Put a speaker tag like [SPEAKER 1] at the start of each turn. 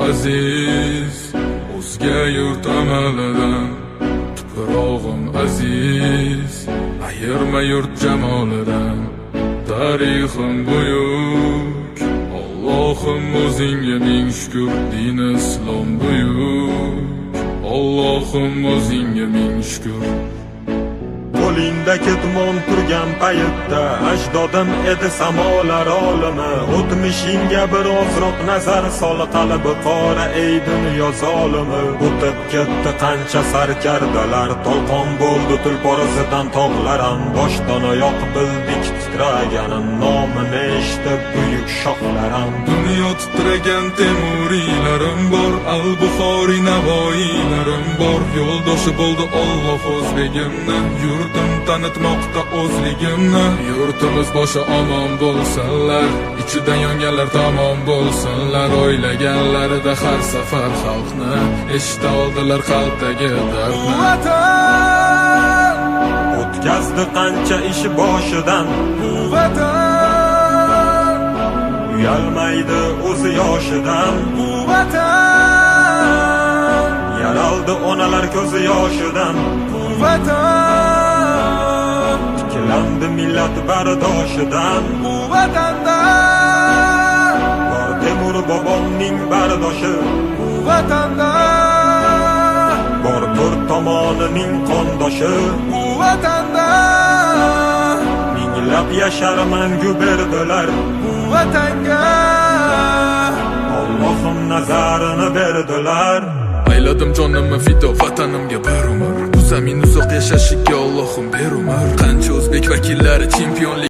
[SPEAKER 1] Aziz o'zga yurt amalidan, tuprog'im aziz, ayirma yurt jamolidan. Tarixim buyuk, Allohim, o'zingga ming shukur. Din islom buyuk, Allohim, o'zingga ming shukur.
[SPEAKER 2] Qo'lingda ketmon turgan paytda ajdodim edi samolar olimi. O'tmishingga bir ozroq nazar sol, qalbi qora, ey dunyo zolimi. O'tib ketdi qancha sarkardalar, tolqon bo'ldi tulpor izidan tog'laram. Boshdan oyoq bildik titraganin, nomini eshitib buyuk shohlaram.
[SPEAKER 1] Dunyo titragan Temuriylarim bor, Al Buxoriy, Navoiylarim bor. Yo'ldoshi bo'ldi Olloh o'zbegimni, yurtim tanitmoqda o'zligimni. Yurtimiz boshi omon bo'lsinlar, ichidan yonganlar tamom bo'lsinlar. O'ylaganlarida har safar xalqni, eshita oldilar qalbdagi dardni.
[SPEAKER 3] Vatan
[SPEAKER 2] O'tkazdi qancha ish boshidan,
[SPEAKER 3] Bu vatan
[SPEAKER 2] uyalmaydi o'zi yoshidan.
[SPEAKER 3] Bu vatan
[SPEAKER 2] Yaraldi onalar ko'zi yoshidan,
[SPEAKER 3] Bu vatan
[SPEAKER 2] tiklandi millat bardoshidan.
[SPEAKER 3] Bu vatanda
[SPEAKER 2] Bor Temur bobomning bardoshi,
[SPEAKER 3] Bu vatanda
[SPEAKER 2] bor to'rt tomonining qondoshi.
[SPEAKER 3] Bu vatanda
[SPEAKER 2] Minglab yashar mangu berdilar,
[SPEAKER 3] Bu vatanga
[SPEAKER 2] Allohim nazarini berdilar.
[SPEAKER 1] Ayladim jonimni fido vatanimga bir umr. Bu zamin uzoq yashashiga, Allohim, ber umr. Qancha o'zbek vakillari chempionlik